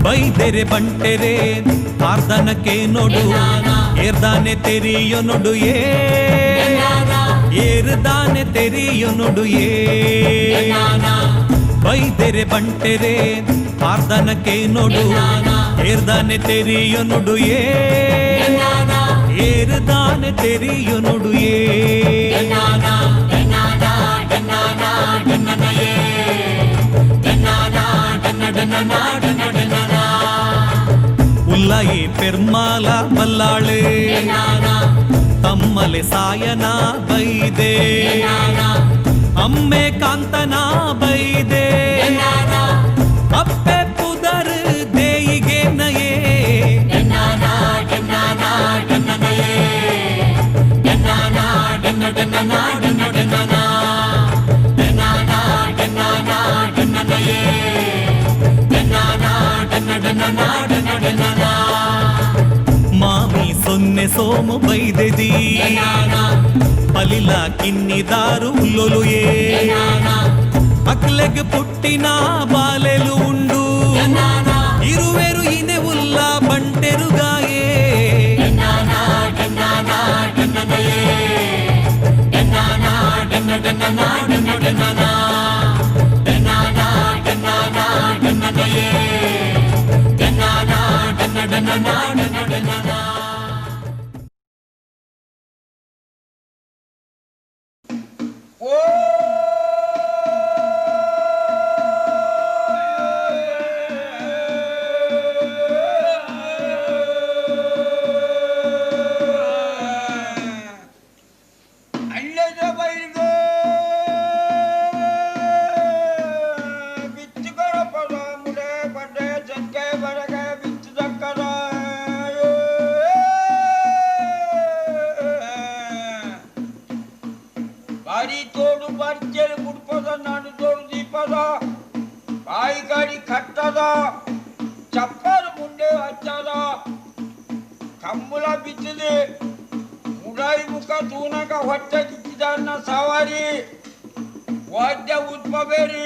ಬೈದೆರೆ ಬಂಟೆರೆ ಆರ್ದನಕ್ಕೆ ನೋಡು ಏರ್ದಾನೆ ತೆರಿಯೊ ನೋಡು ಏ ಏರ್ದಾನೆ ತೆರಿಯೊ ನೋಡು ಏ ಬೈದೆರೆ ಬಂಟೆರೆ ಆರ್ದನಕ್ಕೆ ನೋಡು ಏರ್ದಾನೆ ತೆರಿಯೊ ನೋಡು ಏ ಏರ್ದಾನೆ ತೆರಿಯೊ ನೋಡು ಏ ಉಲ್ಲಾಯಿ ಪೆರ್ಮಾಲ ಬಲ್ಲಾಳೆ ತಮ್ಮಲೆ ಸಾಯನ ಬೈದೆ ಅಮ್ಮೆ ಕಾಂತನ ಬೈದೆ ಅಪ್ಪೆ ಪುದರ್ ದೇಯಿಗೆ ನಯೇ ಮಾಮಿ ಸೊನ್ನೆ ಸೋಮು ಬೈದೆದಿ ಪಲಿಲ ಕಿನ್ನಿದಾರು ಉಲ್ಲೊಲುಯೇ ಅಕ್ಲೆಗ್ ಪುಟ್ಟಿನ ಬಾಲೆಲು ಉಂಡು ಇರುವೆರು ಇನೆ ಉಲ್ಲ ಬಂಟೆರುಗಾಯೇ ಅಲ್ಲದ ಬೈಲ್ಗೋ ಬಿತ್ತುಕರ ಪದ ಮುಡೆ ಪಡೆ ಚಕ್ಕೆ ಬರಗ ಬಿತ್ತು ದಕ್ಕದ ಬಾರಿ ತೋಡು ಬರ್ಚೇರು ಬುಡ್ಪದ ನಾಡು ತೋಡು ದೀಪದ ಬಾಯಿ ಗಾಡಿ ಕಟ್ಟದ ಚಪ್ಪರು ಮುಂಡೆ ಹಚ್ಚದ ಕಂಬಳ ಬಿತ್ತಿದೆ ಉಡಾಯಿ ಮುಖ ತೂನಕ ಹೊಟ್ಟೆ ಕಿಚ್ಚಿದಾರನ ಸವಾರಿ ವಾದ್ಯ ಉದ್ಪಬೇರಿ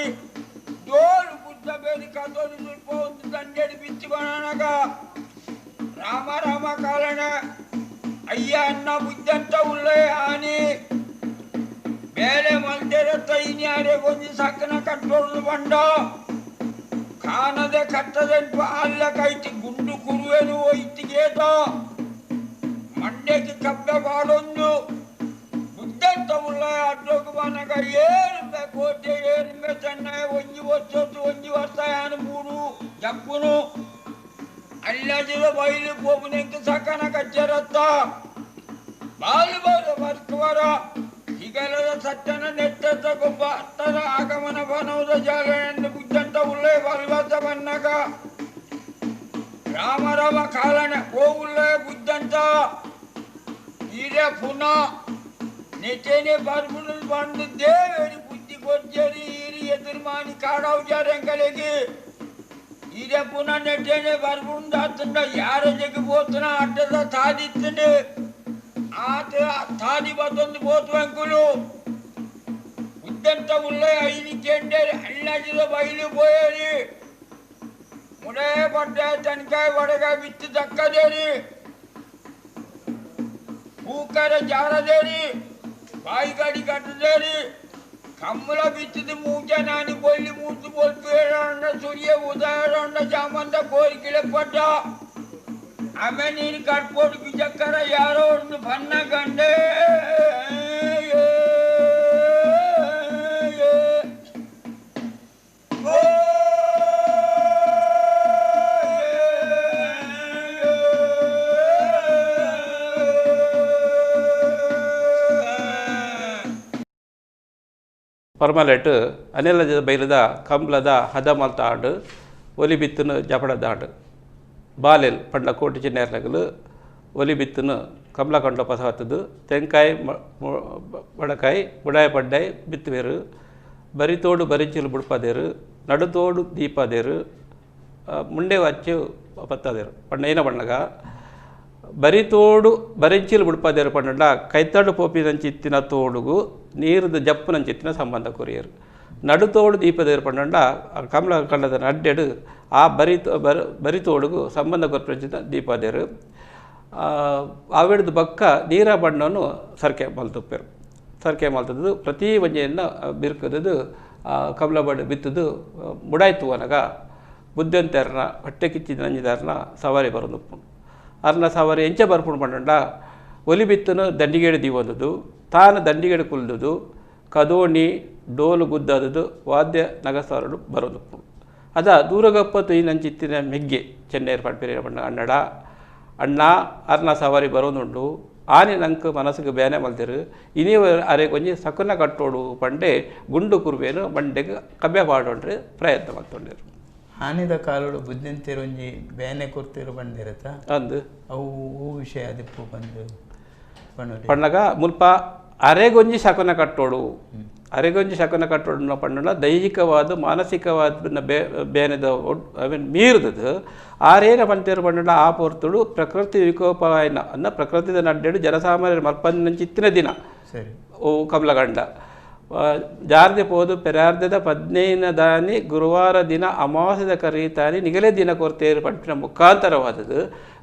ಡೋಲು ಬುದ್ಧಬೇರಿ ಕದೋಲು ಸ್ವಲ್ಪ ಒಂದು ದಂಡೆಡಿ ಬಿಚ್ಚಿಕೊಳನಕ ರಾಮ ರಾಮ ಕಾರಣ ಅಯ್ಯ ಅನ್ನ ಬುದ್ಧಂತ ಉಳ್ಳೆ ಆನಿ ಬೇರೆ ಮಲ್ತೆರ ತೈನಿ ಅರೆ ಗೊಂಜಿ ಸಕ್ಕನ ಕಟ್ಟೋಡು ಬಂಡ ಕಾಣದೆ ಕಟ್ಟದೆಂಪು ಅಲ್ಲ ಕೈತಿ ಗುಂಡು ಕುರುವೆನು ಒಯ್ತಿಗೇತ ಮಂಡ್ಯಕ್ಕೆ ಕಬ್ಬೆ ಬಾಡೊಂದು ಬುದ್ಧಂತ ಉಳ್ಳ ಅಡ್ಡೋಗು ಬಾನಗ ಏರುಂಬೆ ಕೋಟೆ ಏರುಂಬೆ ಚೆನ್ನ ಒಂಜಿ ವರ್ಷ ಒಂಜಿ ವರ್ಷ ಯಾನು ಮೂಡು ಜಪ್ಪುನು ಅಲ್ಲದಿರ ಬಯಲು ಪೋಪುನೆಂಕ್ ಸಕನ ಕಚ್ಚರತ್ತ ಬಾಲು ಬಾಲು ಬರ್ಕುವರ ಹಿಗಲದ ಸಟ್ಟನ ನೆಟ್ಟದ ಗೊಬ್ಬ ಅತ್ತರ ಆಗಮನ ಬನವದ ಜಾಲೆಯನ್ನು ಬುದ್ಧಂತ ಉಳ್ಳೆ ಬಲ್ವಸ ಬನ್ನಗ ರಾಮ ರಾಮ ಕಾಲನ ಓ ಉಳ್ಳೆ ಬುದ್ಧಂತ ಈರೆ ಪುನಃ ನೆಟೇನೆ ಬರ್ಬುಡು ಬಂದು ದೇವೇರಿ ಬುದ್ಧಿ ಕೊಚ್ಚೇರಿ ಈರಿ ಎದುರ್ಮಾನಿ ಕಾಡವು ಜಾರೆಂಕಲೆಗೆ ಈರೆ ಪುನಃ ನೆಟೇನೆ ಬರ್ಬುಡು ದಾತಂಡ ಯಾರ ಜಗಿ ಪೋತನ ಅಡ್ಡದ ತಾದಿತ್ತಂಡು ಆತ ತಾದಿ ಬತ್ತೊಂದು ಪೋತುವಂಕುಲು ಬುದ್ಧಂತ ಉಳ್ಳೆ ಐನಿ ಕೇಂಡೇರಿ ಅಳ್ಳಾಜಿದ ಬೈಲು ಪೋಯೇರಿ ಮುಡೇ ಪಡ್ಡೆ ತನಕಾಯಿ ಒಡಗ ಬಿತ್ತು ದಕ್ಕದೇರಿ ಪೂಕರ ಜಾರದೇರಿ ಬಾಯಿಗಾಡಿ ಕಟ್ಟದೇರಿ ಕಮ್ಮಲ ಬಿತ್ತಿದ ಮೂಜ ನಾನಿ ಬೊಲ್ಲಿ ಮೂತು ಬೊಲ್ಪೇರಣ್ಣ ಸೂರ್ಯ ಉದಯರಣ್ಣ ಜಾಮಂದ ಕೋರಿಕೆಲೆ ಪಟ್ಟ ಆಮೇಲೆ ನೀನು ಕಟ್ಪೋಡು ಬಿಜಕ್ಕರ ಯಾರೋ ಒಂದು ಬಣ್ಣ ಕಂಡೆ ಪರ್ಮಲೆಟ್ ಅನಿಲದ ಬೈಲದ ಕಂಬ್ಲದ ಹದಮಲ್ತ ಆಂಡು ಒಲಿ ಬಿತ್ತುನು ಜಪಡದ ಆಂಡು ಬಾಲೆಲ್ ಪಂಡ್ಲ ಕೋಟಿ ಚಿನ್ನೇರ್ನಗಲು ಒಲಿ ಬಿತ್ತುನು ಕಮಲ ಕಂಡ ಪಸವತ್ತದು ತೆಂಕಾಯಿ ಬಡಕಾಯಿ ಬುಡಾಯ ಪಡ್ಡಾಯಿ ಬಿತ್ತುವೇರು ಬರಿತೋಡು ಬರಿಚಿಲು ಬುಡ್ಪದೇರು ನಡುತೋಡು ದೀಪದೇರು ಮುಂಡೆ ವಚ್ಚು ಪತ್ತದೇರು ಪಂಡ ಏನ ಪಣ್ಣಗ ಬರಿ ತೋಡು ಬರೆಂಚಿಲು ಬುಡ್ಪದೇರು ಪಂಡ ಕೈತಡು ಪೋಪಿನಂಚಿತ್ತಿನ ತೋಡುಗು ನೀರುದ ಜಪ್ಪುನಂಚಿತ್ತಿನ ಸಂಬಂಧ ಕೊರಿಯರು. ನಡುತೋಡು ದೀಪದೇರು ಪಂಡ ಕಮಲ ಕಂಡದ ನಡ್ಡೆಡು ಆ ಬರಿ ಬರಿತೋಡುಗು ಸಂಬಂಧ ಕೊರ್ಪಂಚಿನ ದೀಪದೇರು. ಅವೆಡ್ದು ಬಕ್ಕ ನೀರ ಬಣ್ಣನು ಸರ್ಕೆ ಮಲ್ತುಪ್ಪೆರು. ಸರ್ಕೆ ಮಲ್ತದ್ದು ಪ್ರತಿ ಒಂಜೆಯನ್ನು ಬಿರ್ಕದದು ಕಮಲ ಬಣ್ಣ ಬಿತ್ತದು ಮುಡಾಯ್ತು ಅನಗ ಬುದ್ಧಂತೆರ್ನ ಹೊಟ್ಟೆ ಕಿಚ್ಚಿದ ನಂಜಿದಾರನ ಸವಾರಿ ಬರೋದು. ಅರ್ನ ಸವಾರಿ ಎಂಚ ಬರ್ಪುಂಡು ಪಂಡ ಒಲಿ ಬಿತ್ತನು ದಂಡಿಗೇಡು ದೀವೊಂದದು, ತಾನು ದಂಡಿಗೇಡು ಕುಲ್ದುದು, ಕದೋಣಿ ಡೋಲು ಗುದ್ದಾದದು ವಾದ್ಯ ನಗಸಾರಡು ಬರೋದು. ಅದ ದೂರಗಪ್ಪ ತೊಯ್ನಂಚಿತ್ತಿನ ಮೆಗ್ಗೆ ಚೆನ್ನೇರು ಪಡ್ಪಿರ ಬಣ್ಣ ಅಣ್ಣಡ ಅಣ್ಣ ಅರ್ನ ಸವಾರಿ ಬರೋದುಂಡು, ಆನೆ ನಂಗೆ ಮನಸ್ಸಿಗೆ ಬೇನೆ ಮಲ್ದಿರು ಇನಿ ಅರೆ ಕೊಂಚ ಸಕುನ ಕಟ್ಟೋಡು ಪಂಡೆ ಗುಂಡು ಕುರುವೇನು ಬಂಡೆಗೆ ಕಬ್ಬೆ ಪಾಡೋಣ್ರಿ ಪ್ರಯತ್ನ ಮಲ್ತೊಂಡಿರು. ಆನೆದ ಕಾಲೋಡು ಬುದ್ಧಿಂತಿರು ಒಂಜಿ ಬೇನೆ ಕೊರ್ತಿರು ಬಂದಿರತ್ತ ಅಂದು ಅವು ಹೂ ವಿಷಯ ಅದಿಪ್ಪು ಬಂದು ಪಣ್ಣಗ ಮುಲ್ಪ ಅರೆಗೊಂಜಿ ಶಕುನ ಕಟ್ಟೋಡು, ಅರೆಗೊಂಜಿ ಶಕುನ ಕಟ್ಟೋಡು ಪಣ್ಣನ ದೈಹಿಕವಾದ ಮಾನಸಿಕವಾದ ಬೇನೆದ I mean ಮೀರಿದದು ಆರೇನ ಪಂತೇರು ಪಣ್ಣನ ಆ ಪೊರ್ತುಡು ಪ್ರಕೃತಿ ವಿಕೋಪಾಯನ ಅನ್ನ ಪ್ರಕೃತಿದ ನಡ್ಡೆಡು ಜನಸಾಮಾನ್ಯರ ಮಲ್ಪಂಚಿತ್ತಿನ ದಿನ ಸರಿ ಓ ಕಮಲಗಂಡ ಜಾರ್ದೆ ಪೋದು ಪೆರಾರ್ಧದ 15 ದಾನಿ ಗುರುವಾರ ದಿನ ಅಮಾವಾಸ್ಯದ ಕರೀತಾನಿ ನಿಗಲೇ ದಿನ ಕೊರ್ತೇರು ಪಂಪಿನ ಮುಖಾಂತರವಾದದ್ದು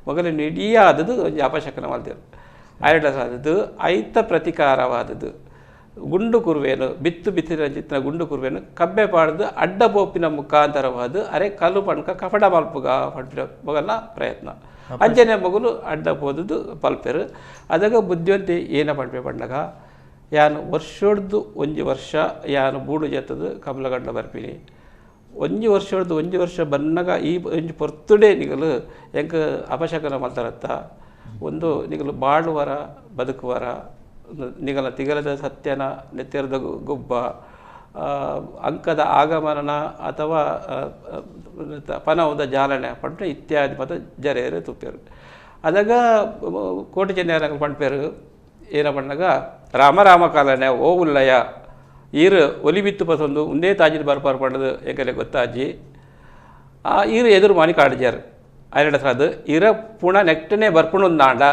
ಮೊಗಲ ನಿಡಿಯಾದದ್ದು ಅಪಶಕನ ಮಲ್ತೇರು ಆಯಡಸಾದದ್ದು ಐತ ಪ್ರತಿಕಾರವಾದದ್ದು. ಗುಂಡು ಕುರುವೇನು ಬಿತ್ತು ಬಿತ್ತಿನ ಚಿತ್ತಿನ ಗುಂಡು ಕುರುವೇನು ಕಬ್ಬೆ ಪಾಡ್ದು ಅಡ್ಡ ಪೋಪಿನ ಮುಖಾಂತರವಾದ ಅರೆ ಕಲ್ಲು ಪಣ್ಕ ಕಪಡ ಮಲ್ಪುಗ ಪಂಪಿನ ಮೊಗಲ ಪ್ರಯತ್ನ ಅಂಜನೆ ಮಗಲು ಅಡ್ಡ ಪೋದದ್ದು ಪಲ್ಪೆರು. ಅದಾಗ ಬುದ್ಧಿವಂತೆ ಏನ ಪಂಪೆ ಪಂಡಗ ಯಾನು ವರ್ಷೊಡ್ದು ಒಂಜಿ ವರ್ಷ ಯಾನು ಬೂಡು ಜತ್ತದು ಕಮಲಗಂಡ ಬರ್ಪಿನಿ, ಒಂಜಿ ವರ್ಷೊಡ್ದು ಒಂಜಿ ವರ್ಷ ಬನ್ನಗ ಈ ಒಂಜಿ ಪೊರ್ತುಡೆ ನಿಗಲು ಎಂಕ ಅಪಶಕನ ಮಲ್ತಾರತ್ತ ಒಂದು ನಿಗಲು ಬಾಳುವರ ಬದುಕುವರ ನಿಗಲ ತಿಗಲದ ಸತ್ಯನ ನೆತ್ತಿರದ ಗುಬ್ಬ ಅಂಕದ ಆಗಮನ ಅಥವಾ ಪನವದ ಜಾಲನೆ ಪಂಟ ಇತ್ಯಾದಿ ಮತ್ತು ಜರೆಯರು ತುಪ್ಪೇರು. ಅದಾಗ ಕೋಟಿ ಚೆನ್ನೆಯರ ಪಂಪೇರು ಏನ ಪಣ್ಣಗ ರಾಮ ರಾಮ ಕಾಲನೆ ಓ ಉಲ್ಲಯ ಈರು ಒಲಿ ಬಿತ್ತು ಪಸೊಂದು ಒಂದೇ ತಾಜಿನ ಬರ್ಪಾರು ಪಂಡದು ಎಂಕಲೆ ಗೊತ್ತಾಜಿ ಆ ಈರು ಎದುರು ಮಾನಿ ಕಾಡಿಜಾರು ಐರಡ ಅದು ಇರ ಪುಣ ನೆಕ್ಟನೆ ಬರ್ಪುಣೊಂದಾಂಡ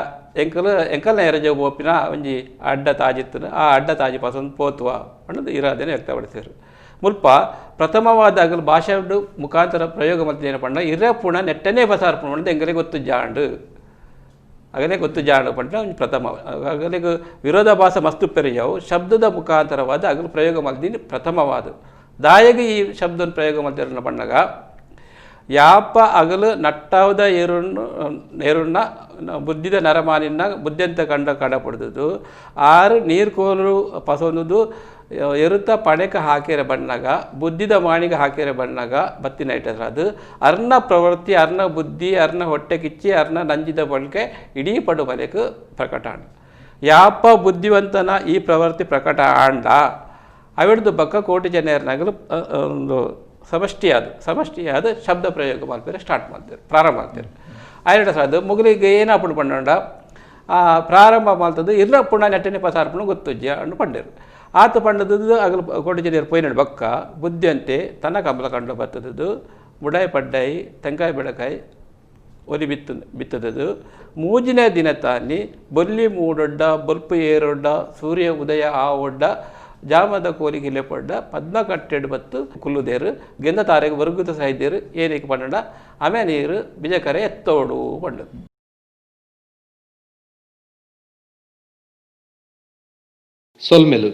ಎಂಕಲ್ ಎಂಕಲ್ನ ಎರಜ ಬೋಪಿನ ಒಂಜಿ ಅಡ್ಡ ತಾಜಿತ್ತನು ಆ ಅಡ್ಡ ತಾಜಿ ಪಸೊಂದು ಪೋತುವ ಪಂಡದು ಇರಾದೇನೆ ವ್ಯಕ್ತಪಡಿಸಿರು. ಮುಲ್ಪ ಪ್ರಥಮವಾದ ಅಗಲು ಭಾಷೆ ಮುಖಾಂತರ ಪ್ರಯೋಗ ಮಲ್ತಿನ ಪಂಡ ಇರ ಪುಣ ನೆಟ್ಟನೆ ಬಸಾರ್ಪುಣ ಪಂಡದು ಎಂಕಲೆ ಗೊತ್ತು ಜಾಂಡು ಆಗಲೇ ಗೊತ್ತು ಜಾಣ ಪಂಡ ಒಂಜಿ ಪ್ರಥಮ ಅಗಲಿಗೆ ವಿರೋಧಾಭಾಸ ಮಸ್ತು ಪೆರಿಯವು ಶಬ್ದದ ಮುಖಾಂತರವಾದ ಅಗಲು ಪ್ರಯೋಗ ಮಲ್ದಿನ ಪ್ರಥಮವಾದ ದಾಯಗೆ ಈ ಶಬ್ದನ ಪ್ರಯೋಗ ಮಲ್ತಿರನ ಪಣ್ಣಗ ಯಾಪ ಅಗಲು ನಟ್ಟಾವದ ಎರುಣ್ಣು ಎರುಣ್ಣ ಬುದ್ಧಿದ ನರಮಾನಿನ ಬುದ್ಧಿಯಂತ ಕಂಡ ಕಡಪಡ್ದದು ಆರು ನೀರ್ಕೋಲು ಪಸೊಂದು ಎರುತ್ತ ಪಣೆಕ ಹಾಕಿರ ಬಣ್ಣಗ ಬುದ್ಧಿದ ಮಾಣಿಗೆ ಹಾಕಿರ ಬಣ್ಣಗ ಬತ್ತಿನ ಇಟ್ಟದ್ರ ಅದು ಅರ್ಣ ಪ್ರವೃತ್ತಿ ಅರ್ಣ ಬುದ್ಧಿ ಅರ್ಣ ಹೊಟ್ಟೆ ಕಿಚ್ಚಿ ಅರ್ಣ ನಂಜಿದ ಬಳಕೆ ಇಡೀ ಪಡು ಬಲೆಕ್ ಪ್ರಕಟ ಆಂಡ. ಯಾಪ ಬುದ್ಧಿವಂತನ ಈ ಪ್ರವೃತ್ತಿ ಪ್ರಕಟ ಆಂಡ ಅವಿಡ್ದು ಬಕ್ಕ ಕೋಟಿ ಜನರನಾಗಲು ಒಂದು ಸಮಷ್ಟಿಯಾದ ಸಮಷ್ಟಿಯಾದ ಶಬ್ದ ಪ್ರಯೋಗ ಮಾಡ್ತಾರೆ ಸ್ಟಾರ್ಟ್ ಮಾಡ್ತಾರೆ ಪ್ರಾರಂಭ ಮಾಡ್ತಾರೆ. ಆಯ್ತು ಸರ್ ಅದು ಮುಗಲಿಗೆ ಏನಾಪುಡು ಪಂಡ ಪ್ರಾರಂಭ ಮಾಡ್ತದ್ದು ಇರ್ಲ ಪುಣ ನೆಟ್ಟನೆ ಪಸಾರ್ಪಣ ಗೊತ್ತುಜ್ಜ ಅಣ್ಣು ಪಂಡೇರು ಆತ ಪಂಡದ್ದು ಅಗಲು ಕೋಟಿ ಜನರು ಪೋಯಿನಡು ಬಕ್ಕ ಬುದ್ಧಿಯಂತೆ ತನ್ನ ಕಮಲ ಕಂಡು ಬತ್ತದ್ದು ಮುಡಾಯಿ ಪಡ್ಡಾಯಿ ತೆಂಕಾಯಿ ಬೆಳಕಾಯಿ ಒಲಿ ಬಿತ್ತು ಬಿತ್ತದದು ಮೂಜಿನ ದಿನ ತಾನಿ ಬೊಲ್ಲಿ ಮೂಡೊಡ್ಡ ಬೊಲ್ಪು ಏರೊಡ್ಡ ಸೂರ್ಯ ಉದಯ ಆ ಒಡ್ಡ ಜಾಮದ ಕೋಲಿಗೆ ಲೆಪೊಡ್ಡ ಪದ್ಮ ಕಟ್ಟೆಡ್ ಬತ್ತು ಕುಲ್ಲುದೇರು ಗೆಂದ ತಾರೆಗೆ ವರ್ಗುತ ಸಾಯ್ದೇರು ಏನಕ್ಕೆ ಪಂಡ ಆಮೆ ನೀರು ಬಿಜಕರೆ ಎತ್ತೋಡು ಪಂಡದು. ಸೊಲ್ಮೆಲು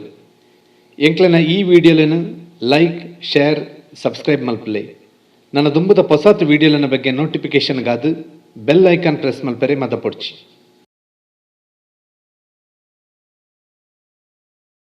ಎಂಕ್ಲೆನ ಈ ವಿಡಿಯೋలను ಲೈಕ್ ಶೇರ್ ಸಬ್ಸ್ಕ್ರೈಬ್ ಮಲ್ಪಲೆ. ನನ್ನ ದುಂಬುದ ಪೊಸಾತ್ ವಿಡಿಯೋಲನ ಬಗ್ಗೆ ನೋಟಿಫಿಕೇಶನ್ಗಾದು ಬೆಲ್ ಐಕಾನ್ ಪ್ರೆಸ್ ಮಲ್ಪರೆ ಮದಪೊಡ್ಚಿ.